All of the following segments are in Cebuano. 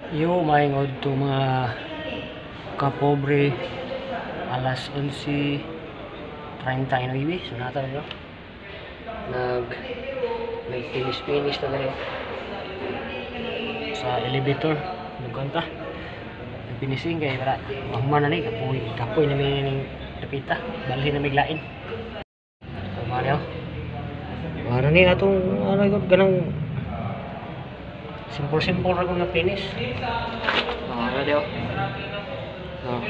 Yo, maayong to mga kapobre, alas 11:39. So nata nyo. Nag finish-finish na rin sa elevator. Nagkanta. Nag-finishing kay para mahuman na ni kapoy, kapoy na may ning dapita, balhin na may lain. So mao Mara ni atong ano yun, ganang simple-simple ra kung na finish. Mara diyo. Oh.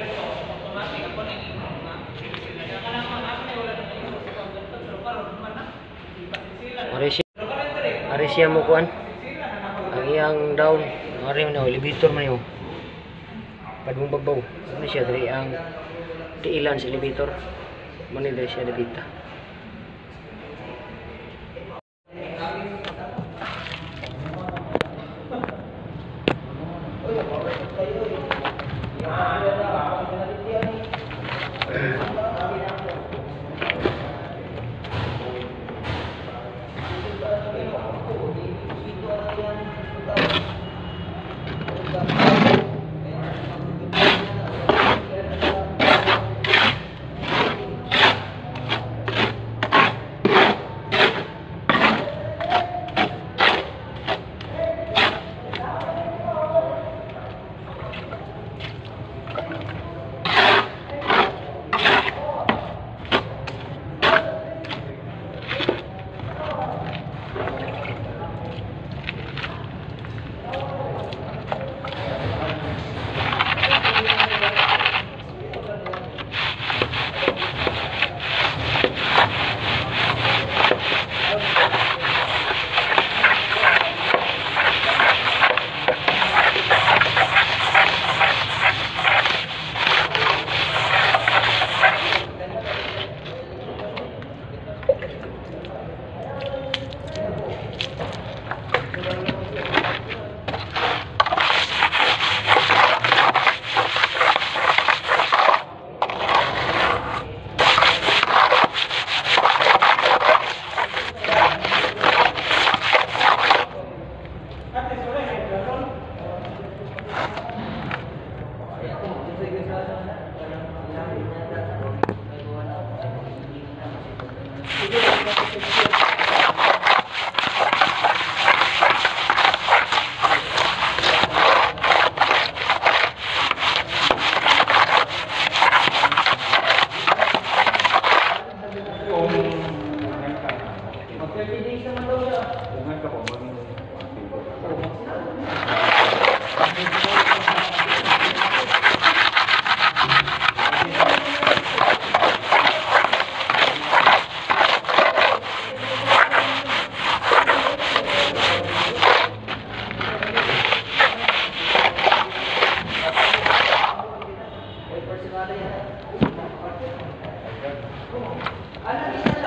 Ari siya mo kuan. Ang iyang down, ari na elevator man yo. Padung bagbaw. Ano siya diri ang tiilan sa elevator. Mani diri siya dapita.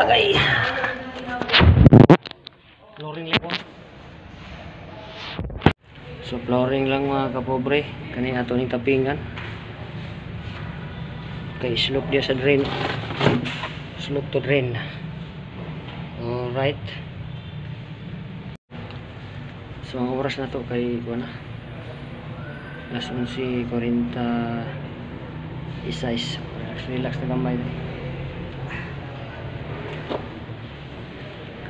Agay. Flooring lang po. So flooring lang mga kapobre, kani ato ning tapingan. Kay slope diya sa drain. Slope to drain. Alright. So ang oras na to kay kuan na. Alas 11:46. Relax, relax na gamay.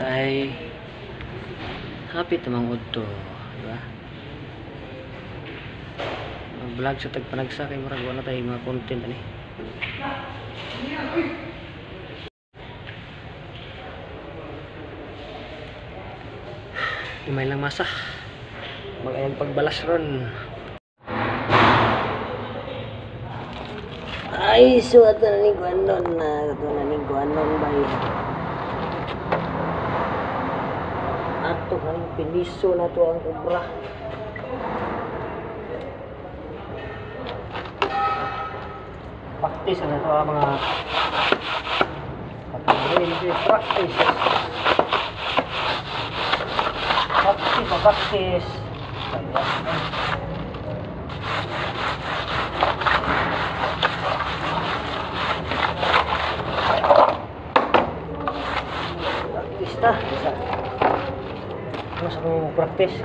Kay hapit namang udto, di ba? Vlog sa tagpanagsa kay murag wala tay mga content ani. Umay lang masa. Mag-ayang pagbalas ron. Ay, so ato na ning kuanon na, ato na ning kuanon bay. Ato na ning piniso na to ang obra. Practice na to ang mga practice. Practice, practice. Practice ta. Mas akong practice.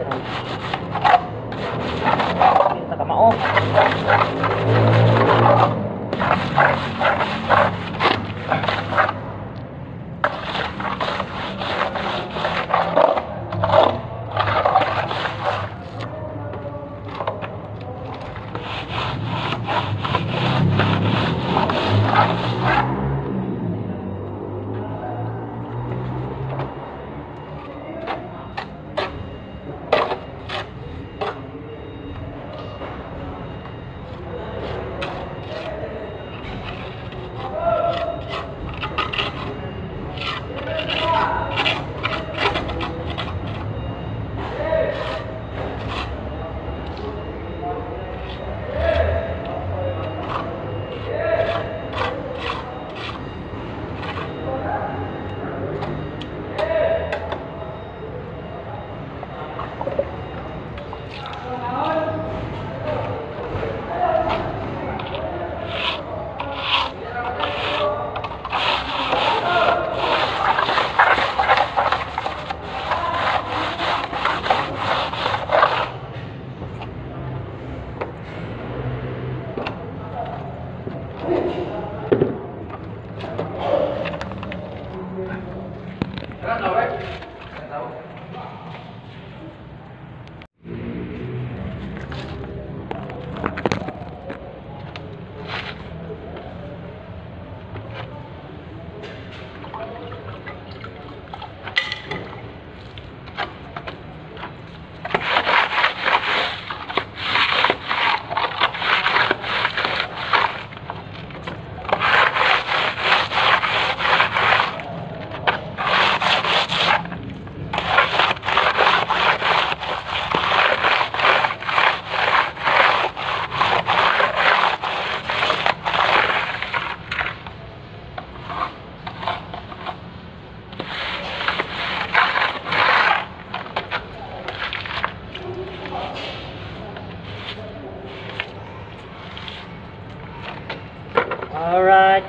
Alright.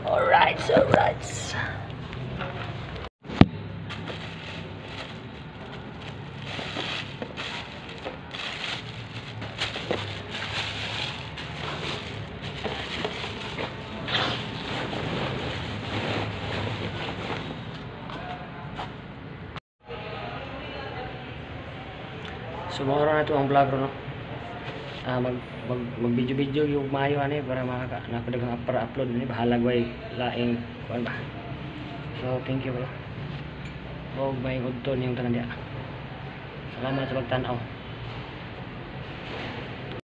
Alright, alright. So mao na to ang vlog no. Mag video-video yung maayo ani para makaka nakadagang para upload ni bahala gway laing kuan ba. So thank you bro. Og may udto niyong tanan diha. Salamat sa pagtan-aw.